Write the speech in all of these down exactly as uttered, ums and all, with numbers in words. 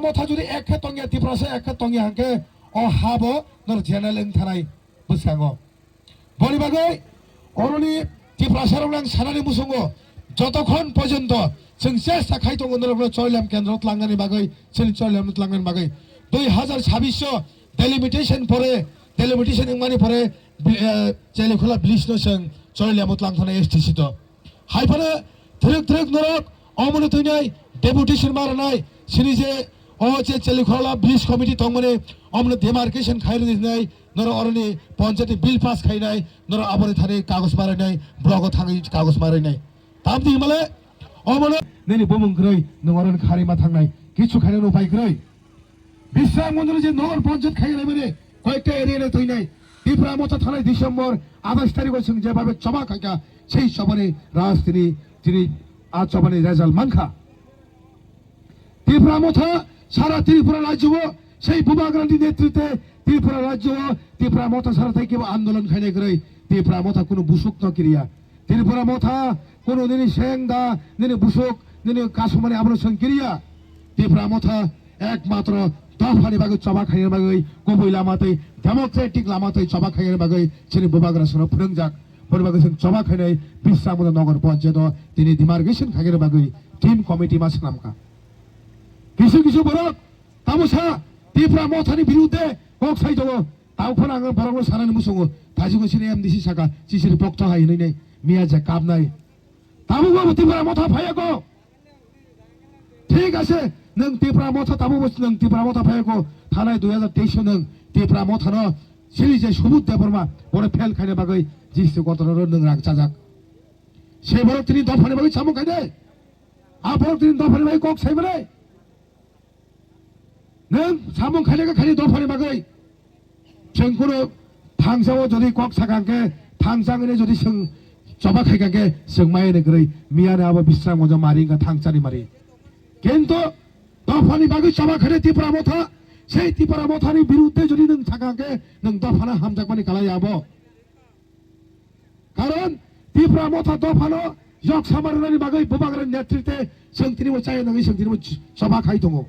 Motha jodi ek khe tongya, Tiprasa ek khe tongya hwnkhe o ha bo nor general wng thanai bwskango. Boni bagwi oroni Tiprasa rok nang sanani musungo jotokhon porjonto chwng chesta khai tongo norokno Chorilam kendro tlangnani bagwi, chini Chorilam tlangnani bagwi. Dui hazar chabbish o delimitation pore, delimitation wngmani pore, bi-, eh, Chelikhula village no chwng Chorilam tlang thana S T C to. Hai phano thwrwk thwrwk norok omoni twinai deputation ma rwnai, sini je o je Chelikhula village committee tongmani omoni demarcation khai rwnai, norok oroni panchayati bill pass khainai, norok aboni thani kagoj ma rwnai, blogo thangwi kagoj ma rwnai. Tamni himale omono nini bumung kwrwi, nwng oroni kharwi ma thangnai, kichu khainani upai kwrwi. Bisram Mondoli je Nagar Panchayat khai laimani, koyekta area no twinai. Tipra Motha thanai December athais tarikh o chwng jebabe choba khaikha, sei chobani rajniti tini a chobani result mankha. Tipra Motha sara Tripura rajyo o sei Bubagrani netritwe Tripura rajyo o Tipra Motha sara thai kebo andolon khainai kwrwi Tipra Motha kunu busuk no kiriya. Tripura Motha kunu nini seng da, nini busuk, nini kasumani abono chwng kiriya. Tipra Motha ekmatro dophani bagwi choba khaina bagwi kubui lama tei democratic lama tei choba khaina bagwi chini Bubagra sono phwrwngjak. Boni bagwi chwng choba khainai Bisram Mondoli Nagar Panchayat o tini demarcation khaina bagwi team committee ma swnamkha. Kisu kisu borok tamo sa Tipra Mothani birudde kok sai tongo. Tamo phano ang borokno sanani muchungo, thaichukgo chini M D C saka, chisiri pokto hai hinwi nai, miya je kapnai. Tabukbo bo Tipra Motha phaiya kho. Thik ase, nwng Tipra Motha, tabukbo nwng Tipra Motha phaiya kho. Thanai dui hazar teis o nwng Tipra Mothano chini je Subudh Debbarma, bono fail khaina bagwi G C Kotorno nwng rang chajak. Se borok tini dophani bagwi samung khainai. A borok tini dophani bagwi kok sai manai. Nwng samung khainai khe khainai dophani bagwi. Chwng kunu thangsa o jodi kok sakha khe, thangsa wngwi jodi chwng choba khaikha khe, chwng maya ni kwrwi, miya ni abo Bisram Mondoli mari wngkha thangsani mari. Kintu dophani bagwi choba khainai Tipra Motha, sei Tipra Mothani birudde jodi nwng sakha khe, nwng dophano hamjakmani kalai abo. Karon Tipra Motha dophano yok sama rwnani bagwi Bubagrani netritwe chwng tini bo chaya nangwi chwng tini bo choba khai tongo.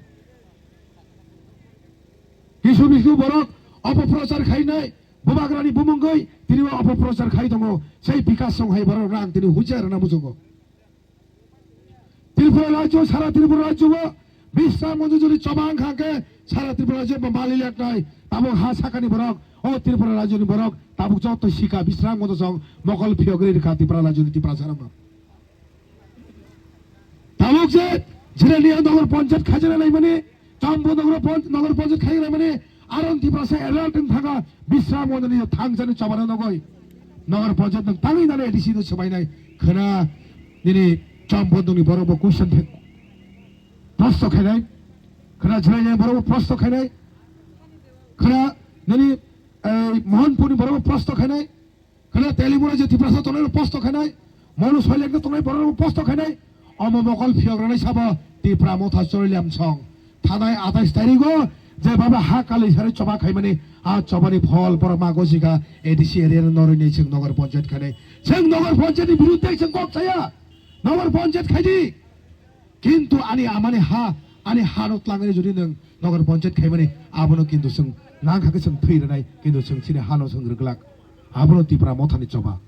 Kisu bisu borok opoprochar khainai, Bubagrani bumungwi tini bo opoprochar khai tongo. Sei Bikas song hai borok rang tini huja rwna muchungo. Tripura rajyo, sara Tripura rajyo o Bisram Mondoli jodi choba wngkha khe sara Tripura rajyo bo mali leknai. Tabuk ha sakani borok, o Tripura rajyoni borok tabuk joto sika Bisram Mondoli song mokol phiyogri rikha Tripura rajyoni Tiprasa rokno. Tabuk je Jirania Nagar Panchayat khajana naimani, Chambo Nagar Pon-, Nagar Panchayat khajana naimani, Aron Tiprasa alert wng thangkha, Bisram Mondoli thangsani chobano nogoi. Nagar Panchayat nwng tangwi nani A D C no swbainai khwna nini Chambondongni borok bo question thek-, prosto khainai. Khwna Jwlainai borok bo prosto khainai. Khwna nini, eh, Mohanpurni borok bo prosto khainai. Khwna Telimura je Tiprasa tongnai no posto khainai, Monu Soilekno tongnai borok no posto khainai, omo mokol phiyok rwnai sabo Tipra Motha Chorilam song. Thanai athais tarikh o je baba ha kali sari choba khaimani, a chobani phol borok ma gosika A D C area no noroi ni chwng Nagar Panchayat khainai. Chwng Nagar Panchayat ni birudde chwng kok saya. Nagar Panchayat khaidi. Kintu ani amani ha, ani ha no tlangwi jodi nwng Nagar Panchayat khaimani, abono kintu chwng nangkha khe chwng thwi rwnai, kintu chwng chini ha no chwng rwglak. Abono Tipra Mothani choba.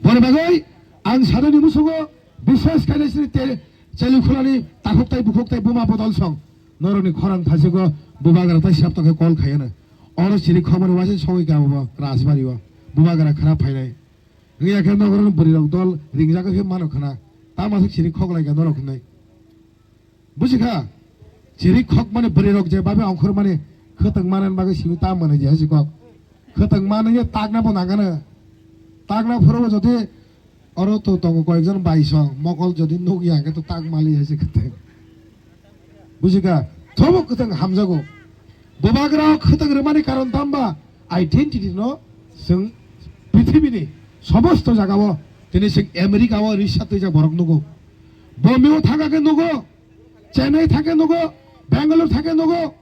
Boni bagwi ang sanani musugo bishes khainai chini te-, Chelikhulani takhuk tai bukhuk tai buma bodol song. Norokni khorang thasigo Bubagra tai sap tongkhe call khaiyano. Oro chini khobor waisa songwi kabo bo Rajbari o. Bubagra khwna phainai. Wngya khe nogorno bwrwi rok dol ringjak khe mano khwna. Tamo se chiri khok lai kha norok hinwi. Buji kha? Chiri khok mani bwrwi rok je babe ongkhor mani khwtwng manani bagwi simi ta mwnai je hasi kok. Khwtwng mani ye takna bo nangano. Takna phuru bo jodi oro to tongo koyekjon baisong mokol jodi nukya khe to tak mali hasi khwtwng. Buji kha? Thobo khwtwng hamjago. Bubagra o khwtwng rwmani karon tamba identity no chwng prithibini somosto jagao tini chwng America o risa twijak borok nugo. Bombay o thangkha khe nugo, Chennai thangkhe nugo, Bangalore thangkhe nugo,